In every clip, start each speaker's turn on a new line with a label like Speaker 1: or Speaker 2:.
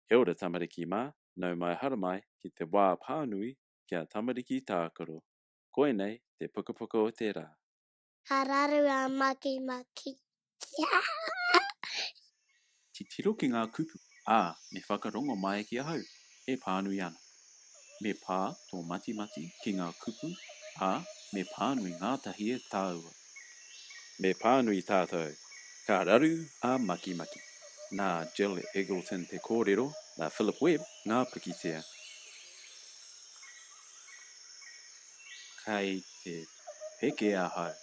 Speaker 1: Kia ora tamariki mā, nau mai haramai ki te wā pānui kia tamariki tākaro. Koinei te pukapuka o te rā.
Speaker 2: Ka raru a Makimaki.
Speaker 1: Titiro ki ngā kupu, ā, me whakarongo mai ki ahau e pānui ana. Me pā tō matimati ki ngā kupu, ā, me pānui ngātahi e tāua. Me pānui tātou. Ka raru a Makimaki. Nā Jill Eggleton te kōrero, nā Philip Webb ngā pikitia. Kei te peke ahau.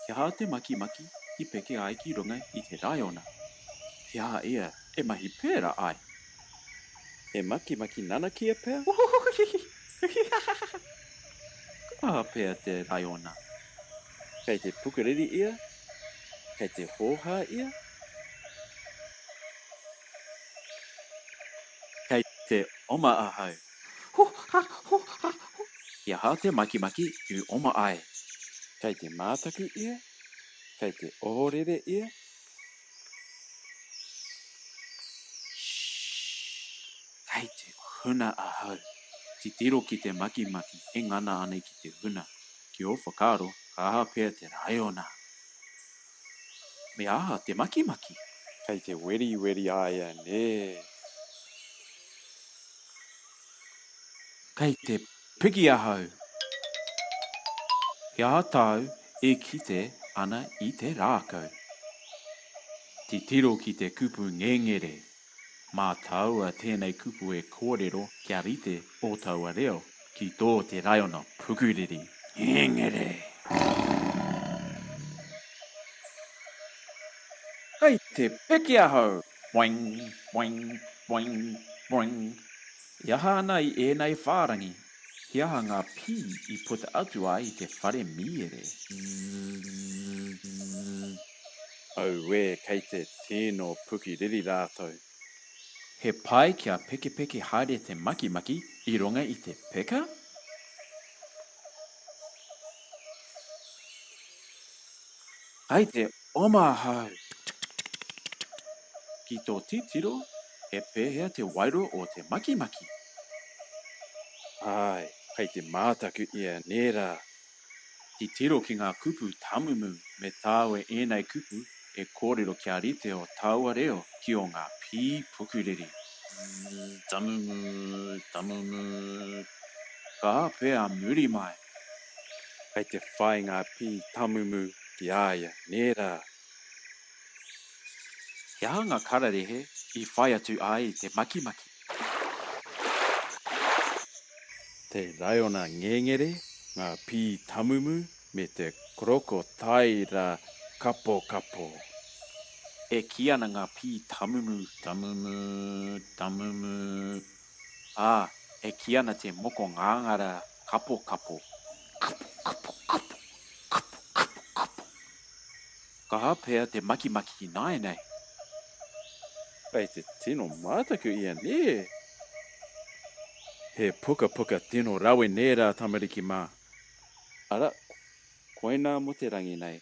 Speaker 1: He aha te makimaki i peke ai ki runga i te raiona? He aha ia e mahi pērā ai? He makimaki nanakia pea? Ka aha pea te raiona? Kei te pukuriri ia? Kei te hōhā ia? Kei te oma ahau. He aha te makimaki i oma ai? Kei te mātaku ia? Kei te ohorere ia? Shh! Kei te huna ahau. Titiro ki te makimaki e ngana ana ki te huna. Ki ō whakaaro, ka aha pea te raiona? Me aha te makimaki? Kei te weriweri a ia, nē? Kei te piki ahau! He aha tāu e kite ana i te rākau? Titiro ki te kupu ngengere. Mā tāua tēnei kupu e kōrero kia rite ō taua reo ki tō te raiona pukuriri. Ngengere! Kei te piki ahau! Boing, boing, boing, boing. E aha ana i ēnei whārangi? He aha ngā pī i puta atu ai i te whare mīere? Auē, kei te tino pukiriri rātou. He pai kia pekepeke haere te makimaki i runga i te peka? Kei te oma ahau! Ki tō titiro, he pēhea te wairua o te makimaki? Āe, kei te mātaku ia, nē rā? Titiro ki ngā kupu tamumu me tāua ēnei kupu e kōrero kia rite o tāua reo ki o ngā pī pukuriri. Zzz, tamumu, tamumu. Ka pea muri mai. Kei te whai ngā pī tamumu ki a ia, nē rā? He aha ngā kararehe i whai atu ai i te makimaki? Te raiona ngengere, ngā pī tamumu me te krokotaira kapokapo. E kī ana ngā pī tamumu. Tamumu, tamumu. Ā, e kī ana te moko ngāngara kapokapo. Kapo, kapo, kapo, kapo, kapo, kapo. Ka aha pea te makimaki ināianei? Kei te tino mātaku ia, nē? He pukapuka tino rawe nē rā tamariki mā. Ara, koinā mō te rangi nei.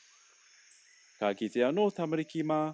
Speaker 1: Ka kite anō tamariki mā.